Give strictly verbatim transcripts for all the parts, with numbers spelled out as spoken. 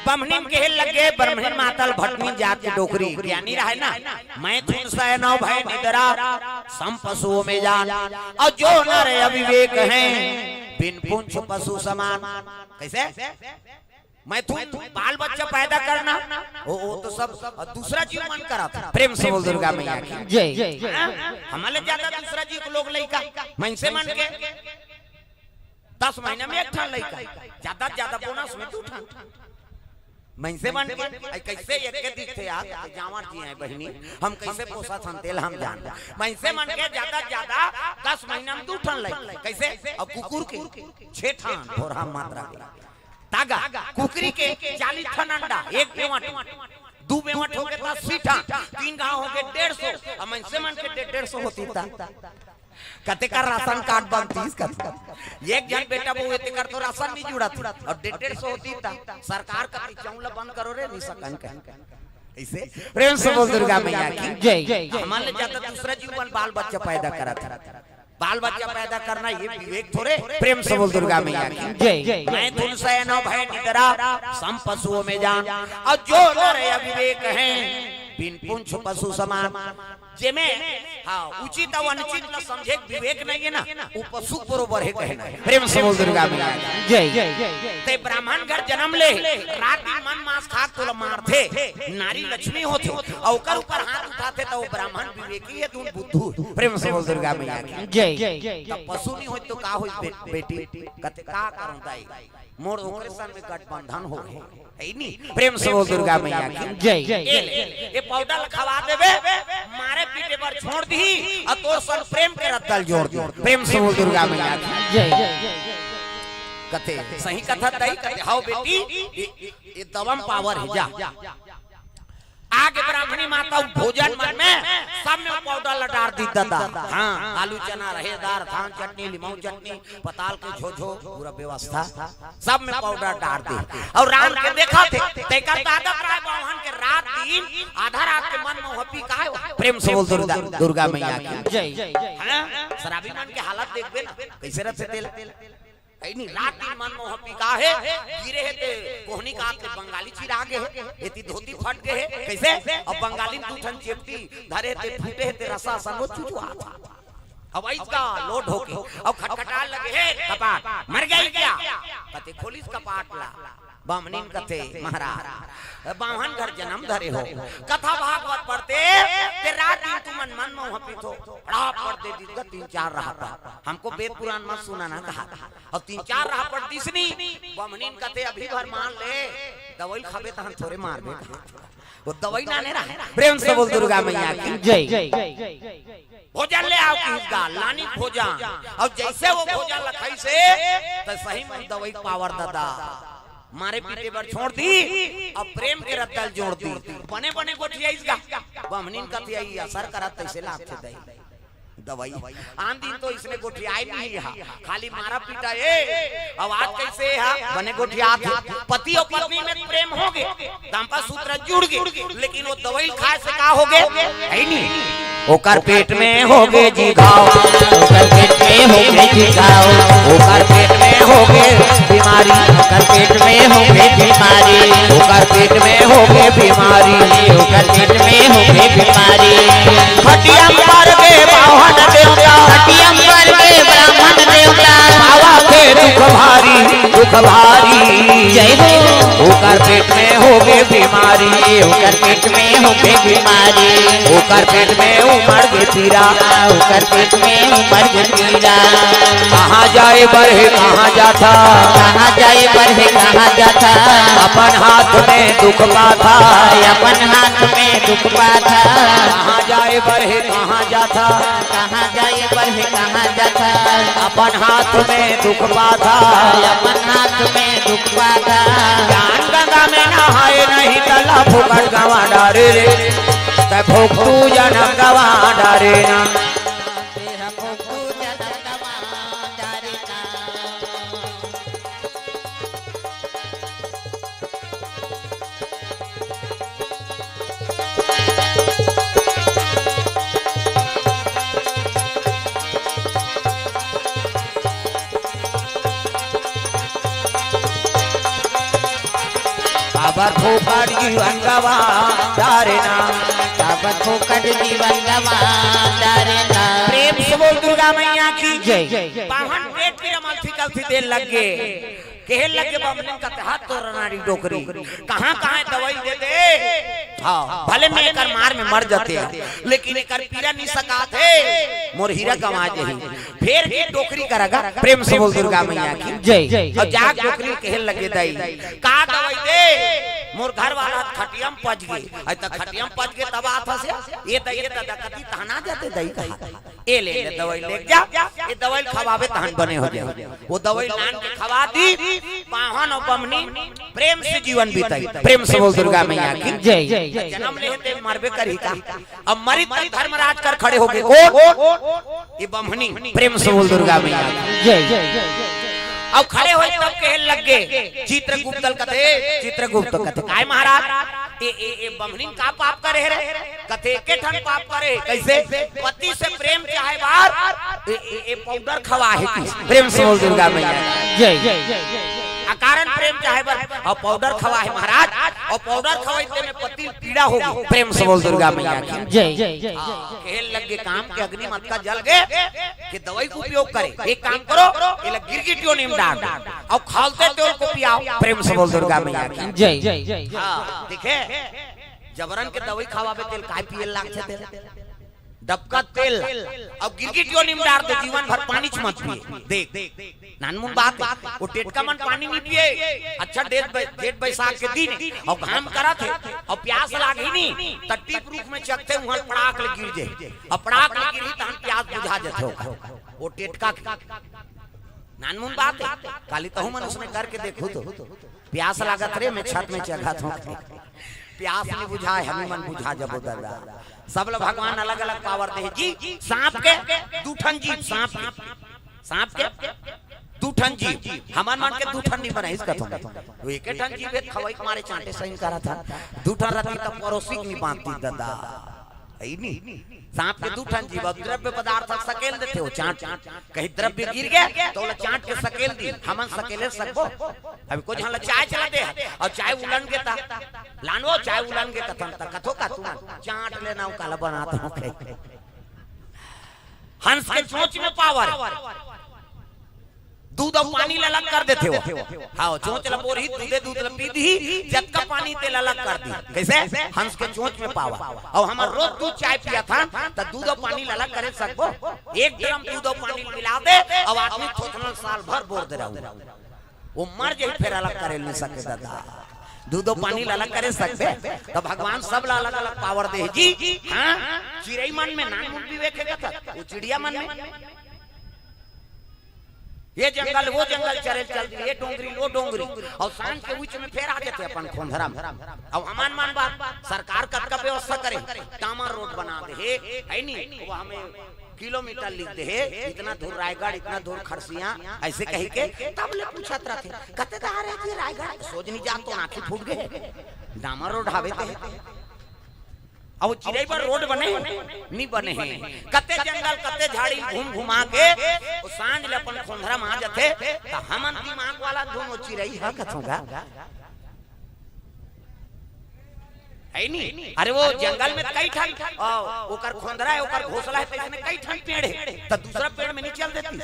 बम्हनीन कहे लगे, बम्हनीन मातल भटनी जात के डोकरी, ज्ञानी रहे ना। "मैथुन सैनव भय निद्रा, सम पशुओं में जान। और जो नर अविवेक हैं, बिन पूंछ पशु समान।" कैसे? मैथुन, बाल बच्चा पैदा करना, वो, वो तो सब दूसरा जीव मन करत हे। प्रेम से बोल दुर्गा मैया की। जय। हाँ? हमले ज्यादा दूसरा जीव के लोग लइका, मनसे मन के दस महीना में एक ठन लइका, ज्यादा से ज्यादा बोनस में दू ठन। मनसे मन के, आई कैसे एक के दिखथे यार, जांवर जी हैं बहिनी, हम कैसे पोसत हन तेला हम जान। मनसे मन के ज्यादा से ज्यादा दस महीना में दू ठन लइका, कैसे? अब कुकुर के छह ठन, थोड़ा मात्रा के। तागा, कुकरी के चालीस ठन अंडा, एक बेवट, दू बेवट होगे त अस्सी ठन, तीन घाव होगे डेढ़ सौ, अब मनसे मन के डेढ़, डेढ़ सौ होतिस त कतेक राशन कार्ड बनतिस कत। एक झन बेटा बहू हे तेकर तो राशन नइ जुड़त, अउ डेढ़, डेढ़ सौ होतिस त सरकार कति चौंला बंद करो रे, नइ सकन कहि। अइसे प्रेम से बोल दुर्गा मैया की। जय। हमन ले ज्यादा दूसरा जीव मन बाल बच्चा पैदा करत हे। बाल बच्चा पैदा करना ये विवेक थोरे। प्रेम से बोल दुर्गा मैया की। जय। "मैथुन सैनव भय निद्रा, सम पशुओं में जान। और जो नर अविवेक हैं, बिन पूंछ पशु समान।" जेमे, हाँ, उचित अउ अनुचित ल समझे के विवेक नइ हे ना, वो पशु बरोबर हे कहना हे। प्रेम से बोल दुर्गा मैया की। जय। ते ब्राह्मण घर जनम ले, रात दिन मन मांस खा के तोला मारथे, नारी लक्ष्मी होथे, अउ ओकर ऊपर हाथ उठाथे त वो ब्राह्मण विवेकी हे, धुन बुद्धू। प्रेम से बोल दुर्गा मैया की। जय। त पशु नइ होय तो का होय बे-, बेटी? कथे का करंव दाई, मोर ओकरे संग में गठबंधन होगे। हे नी? प्रेम से बोल दुर्गा मैया की। जय। ए ले, ए पाउडर ल खवा देबे, मारे पीटे बर छोड़ दिही, अउ तोर संग प्रेम के रद्दा ल जोड़ दिही। प्रेम से बोल दुर्गा मैया की। जय। कथे, सही कथस दाई? कथे, "हव बेटी, ए, ए, ए दवा म पावर हे, जा।" आगे ब्राह्मणी माता भोजन मन में सब में पाउडर ल डार दिस दादा। हाँ, आलू चना रहे, दार, धान चटनी, लिमऊ चटनी, पताल के झोझो, पूरा व्यवस्था, सब में पाउडर डार दिस। अउ राम के देखथे, तेकर त आदत रहे बाम्हन के रात दिन, आधा रात के मन मोह पी के आय। प्रेम से बोल दुर्गा, दुर्गा मैया की। जय। हाँ, शराबी मन के हालत देखबे ना, कइसे रथे तेला। हे नी, रात दिन मन मोह पी के आय, गिरे हे ते कोहनी काट के बंगाली चिरा गे हे, एती धोती फट गे हे, कइसे? अब बंगाली में दू ठन चेपटी धरे हे ते फूटे हे ते रसा संग वो चुचुआत हे। अब अइसका लोड होके, अब खटखटाय लगे, "हे कपाट, मर गे हस का?" कथे, "खोलिस कपाट ला।" बाम्हनिन कथे, "महाराज, बाम्हन घर जनम धरे हव, कथा भागवत पढ़ते, ते रात दिन तुमन मन मोह पीथव, राहपट दे दिस गा तीन चार राहपट, हमको वेद पुराण मत सुनाना," कहा। अउ तीन चार राहपट दिस नी, बाम्हनिन कथे, "अभी भर मान ले, दवई खाबे तहन थोरे मारबे।" वो दवई लाने रहे। प्रेम से बोल दुर्गा मैया की। जय। भोजन ले आव किहिस गा, लानिस भोजन। अउ जइसे वो भोजन ल खाइस हे, त सही में दवई के पावर दादा। मारे पीटे बर छोड़ दिस, अब प्रेम के रद्दा ल जोड़ दिस। बने बने गोठियाइस गा। बाम्हनिन कथे, "अई असर करत तइसे लागथे दई।" दवई। आन दिन तो अइसने गोठियाय नइ हे, खाली मारा पीटा हे। अब आज कइसे हे? बने गोठियात हे। पति अउ पत्नी में प्रेम होगे, दाम्पत्य सूत्र जुड़ गे, लेकिन वो दवई ल खाय से का होगे? हे नी? ओकर पेट में होगे जी घाव। ओकर पेट में होगे जी घाव। ओकर पेट में होगे बीमारी। ओकर पेट में होगे बीमारी। ओकर पेट में होगे बीमारी। ओकर पेट में होगे बीमारी। खटिया म पर गे बाम्हन देवता। खटिया म पर गे ब्राह्मण देवता। पावत हे दुख भारी, दुख भारी। जय हो। ओकर पेट में होगे बीमारी, ओकर पेट में होगे बीमारी, ओकर पेट में उमड़ गे पीरा, ओकर पेट में उमड़ गे पीरा। कहाँ जाय बर हे, कहाँ जाथा? कहाँ जाय बर हे, कहाँ जाथा? अपन हाथ में दुख पाथा। अपन हाथ में दुख पाथा। कहाँ जाय बर हे, कहाँ जाथा? कहाँ जाय बर हे, कहाँ जाथा? अपन हाथ में दुख पाथा। अपन हाथ में दुख पाथा। ज्ञान गंगा में नहाय नहीं तला फोकट गंवा डारे रे। तैं फोकटू जनम गंवा डारे ना। बर फोकट जीवन गवा डारे ना। काबर फोकट जीवन गवा डारे ना। प्रेम से बोल दुर्गा मैया की जय। पाहन पेट पीरा म अलथी कलथी देन लग गे, कहे लग गे बमनिन कते हाथ तोर नारी डोकरी, कहाँ कहाँ दवाई दे दे। हाँ, भले मैं एकर मार में मर जाते हैं, लेकिन एकर पीरा नहीं सकात है, मोर हीरा गवा जही। फेर के डोकरी करा गा, प्रेम से बोल दुर्गा मैया की जय। अउ जाके डोकरी ल कहे लगे, दाई का दवाई दे, मोर घर वाला खटिया म पच गे। अइ त खटिया म पच गे तब आत हस, ए दाई, ए दादा कती तहना जाते दाई कहा। ए ले, ले दवाई ले जा, ए दवाई ल खवाबे तहन बने हो जाए। वो दवाई लान के खवा दी, पाहन अउ बमनी प्रेम से जीवन बिताई। प्रेम से बोल दुर्गा मैया की जय। जनम ले ते मरबे करही का। अब मरी त धर्मराज कर खड़े हो गे। कोन? ये बमनी। प्रेम से बोल दुर्गा मैया की जय। अब खड़े होय तब कहे लग गे, चित्रगुप्त ल कथे, चित्रगुप्त कथे, काय महाराज, ए, ए, ए बमनी का पाप करे रे? कथे एके ठन पाप करे। कैसे? पति से प्रेम चाहे बर ए, ए, ए पाउडर खवा हे कि। प्रेम से बोल दुर्गा मैया की जय। अकारण प्रेम चाहे बर अउ पाउडर खवा हे महाराज, अउ पाउडर खवाई तेने पति ल पीड़ा हो गे। प्रेम से बोल दुर्गा मैया की जय। हाँ, कहे लग गे काम के अग्नि मत का जल गे, के दवाई के उपयोग करे। एक काम करो, एला गिरगिटियो नीम डार दो अउ खौलते तेल को पियाओ। प्रेम से बोल दुर्गा मैया की जय। हाँ, देखे, जबरन के दवाई खवाबे तेल काय पिए लागथे तेल? डबका तेल अउ गिरगिटियो नीम डार दे, जीवन भर पानी च मत पिए। देख, नानमुन बात हे, वो टेटका मन पानी नहीं पिए। अच्छा, जेठ बै-, जेठ बैसाख के दिन अउ घाम करत हे अउ प्यास लागही नी, त टीप रूख में चघथे, उहाँ पड़ाक ले गिर जाए। अउ पड़ाक ले गिरही तहन प्यास बुझा जथे ओकर। वो टेटका के नानमुन बात हे, काली तहू मन उसने करके देखू तो। प्यास लागत रे, मैं छत में चघत हूँ। प्यास नहीं बुझाए, हमी मन बुझा जबो दादा। सब ल भगवान अलग-अलग पावर दे जी। सांप के दू ठन जीभ, सांप के, सांप के दू ठन जीभ, हमन मन के दू ठन नहीं बनाइस कथों। वो एके ठन जीभ हे, खवई के मारे चांटे सही करत हन। दू ठन रहती त परोसी के नहीं बांधती दादा। है नी? सांप के दू ठन जीभ, अब द्रव्य पदार्थ सकेल देथे वो चांट। कहीं द्रव्य गिर गे त ओला चांट के सकेल दी, हमन सकेले सकबो? अभी कुछ हम चाय चला दे अउ चाय उलन गे त, लान वो चाय उलन गे कथन त कथो का तुमन चांट लेना वो काला बनात हो कहीं। हंस के चोंच में पावर। दूध अउ पानी ल अलग कर देथे वो। हाँ, चोंच ल बोरही, दूधे दूध ल पी दीही, जतका पानी तेला अलग कर दी। कैसे? हंस के चोंच में पावर। अउ हमर रोज दूध चाय पियत हन, त दूध अउ पानी ल अलग करे सकबो? एक ड्रम दूध अउ पानी मिला दे, अउ आदमी थोथना साल भर बोर दे रहू। वो मर जाही, फेर अलग करे नहीं सके दादा। दूध अउ पानी ल अलग करे सकबे? त भगवान सब ल अलग-अलग पावर दे जी। हाँ, चिरई मन में नानमुन विवेक हे कथन, वो चिड़िया मन में ये जंगल, वो जंगल चरे चल दी, ये डोंगरी, वो डोंगरी, अउ सांझ के उच में फेर आ जाथे अपन खोंधरा में। अउ हमन मन बात, सरकार कतका व्यवस्था करे, डामर रोड बना दे हे, है नी? वो हमें किलोमीटर लिख दे हे, इतना दूर रायगढ़, इतना दूर खरसिया, ऐसे कही के तब ले पूछत रहथे, कते कहाँ रहती है रायगढ़? सोच नहीं जान तो आँखी फूट गए, डामर रोड हावे ते। अउ चिरई बर रोड बने हे? नी बने हे। कते जंगल, कते झाड़ी घूम घुमा के वो सांझ ले अपन खोंधरा में आ जाथे, त हमन दिमाग वाला धुन वो चिरई ह कथों गा। है नी? अरे वो जंगल में कई ठन, अ, ओकर खोंधरा हे, ओकर घोंसला हे, त इसने कई ठन पेड़ हे, त दूसरा पेड़ में नहीं चल देती?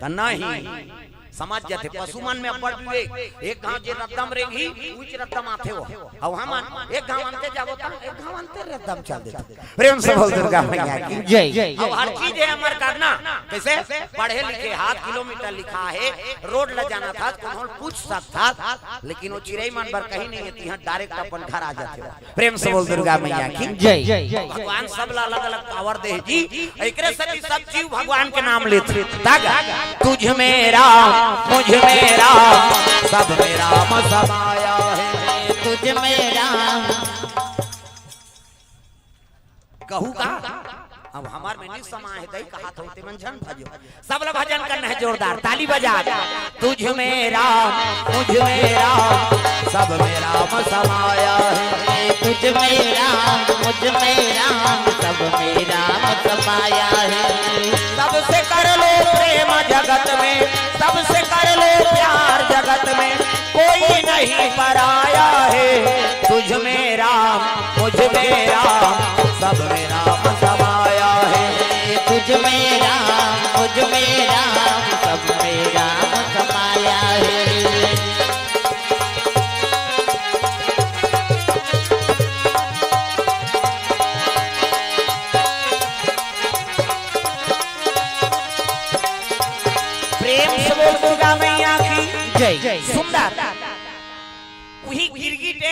त नहीं। समझ जाथे, पशु मन में अब्बड़ विवेक। एक घांव जे रद्दम रेंगही, उच रद्दम आथे वो। अउ हमन एक घांव अंते जाबो त एक घांव अंते रद्दम चल देथे। प्रेम से बोल दुर्गा मैया की जय। अउ हर चीज हे अमर करना। कैसे? पढ़े लिखे हाथ किलोमीटर लिखा हे, रोड ल जानत हस, कोनो ल पूछ सकत हस, लेकिन वो चिरई मन बर कहीं नहीं हे, तिहां direct अपन घर आ जाथे। प्रेम से बोल दुर्गा मैया की जय। भगवान सब ला अलग-अलग पावर दे जी। एकरे सेती सब जीव भगवान के नाम लेथे। तागा, तुझ में राम, मुझ में राम, सब में राम समाया है। तुझ में राम। कहू का? अब हमार में नहीं समा है, दई कहा था, ते मन झन भजो। सब ला भजन करना है जोरदार, ताली बजा। तुझ में राम, मुझ में राम, सब में राम समाया है। तुझ में राम, मुझ में राम, सब में राम समाया है। सबसे कर लो प्रेम जगत में, सबसे कर लो प्यार जगत में, कोई नहीं पराया है। तुझ में राम, सब में राम समाया है। तुझ में राम, मुझ में राम, सब में राम समाया है। प्रेम से बोल दुर्गा मैया की जय। सुंदर। उही गिरगिट ए,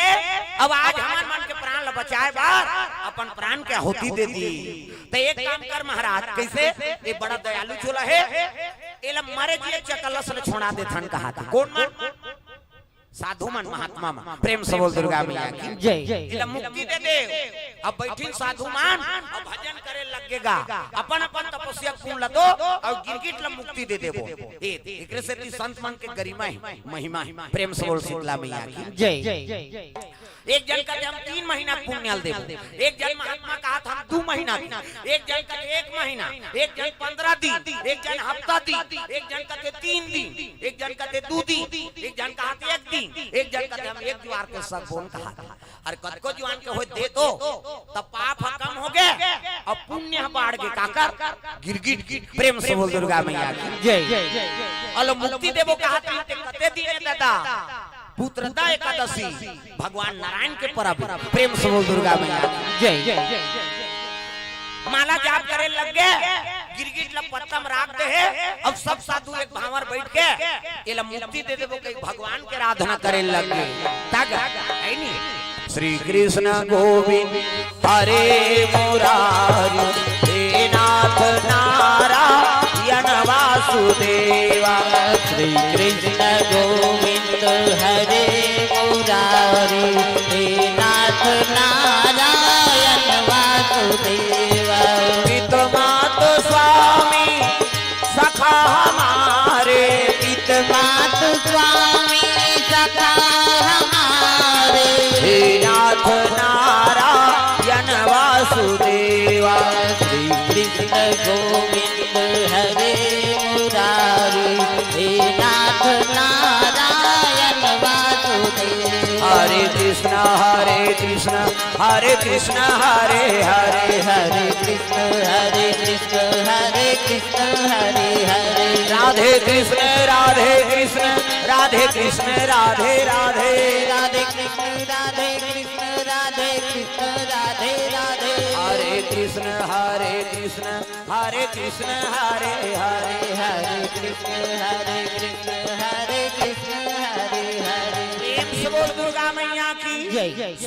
अब आज हमन मन के प्राण ल बचाए बर अपन प्राण के आहुति दे दी। त एक काम कर महाराज, कइसे? ए बड़ा दयालु चोला हे, एला मरे जिए चकलस ल छोड़ा देथन कहा थे। कोन मन? साधु मन, महात्मा मन। प्रेम से बोल दुर्गा मैया की जय। एला मुक्ति दे दे। अब बइठिन साधु मन, अब भजन करे लग गे गा, अपन अपन तपस्या के पुण्य ल दो, अउ गिरगिट ल मुक्ति दे देबो। ए, एकरे सेती संत मन के गरिमा हे, महिमा हे। प्रेम से बोल शीतला मैया की जय। एक जन कथे हम तीन महीना के पुण्य ल देबो, एक जन महात्मा कहा थे हम दू महीना के, एक जन कथे एक महीना, एक जन पंद्रह दिन, एक जन हफ्ता दिन, एक जन कथे तीन दिन, एक जन कथे दू दिन, एक जन कहा थे एक दिन, एक जन कथे हम एक जुआर के सब बोन कहा थे। अउ कतको जुआर के होय दे दो, त पाप ह कम हो गे, अउ पुण्य ह बाढ़ गे। काकर? गिरगिट। प्रेम से बोल दुर्गा मैया की जय। अउ मुक्ति देबो कहा थे, ते कते दिन ए दादा? पुत्रदा एकादशी, भगवान नारायण के परब। प्रेम से बोल दुर्गा मैया की जय। माला जाप करे लग गे, गिरगिट ल पत्ता म राख दे हे। अब सब साधु एक भांवर बइठ के एला मुक्ति दे देबो कहि भगवान के आराधना करे लग गे। तग है नी। श्री कृष्ण गोविंद हरे मुरारी, हे नाथ नारायण वासुदेवा। श्री कृष्ण गोविंद हरे मुरारी, हे नाथ नारायण वासुदेवा। पित मात स्वामी सखा हमारे, पित मात स्वामी सखा हमारे। हे नाथ नारायण वासुदेवा। श्री कृष्ण गोविंद हरे मुरारी, हे नाथ नारायण वासुदेवा। हरे कृष्ण हरे कृष्ण हरे कृष्ण हरे हरे। हरे कृष्ण हरे कृष्ण हरे कृष्ण हरे हरे। राधे कृष्ण राधे कृष्ण राधे कृष्ण राधे राधे। राधे कृष्ण राधे कृष्ण राधे कृष्ण राधे राधे। हरे कृष्ण हरे कृष्ण हरे कृष्ण हरे हरे। हरे कृष्ण हरे कृष्ण हरे कृष्ण हरे हरे। प्रेम से बोल दुर्गा मैया की जय।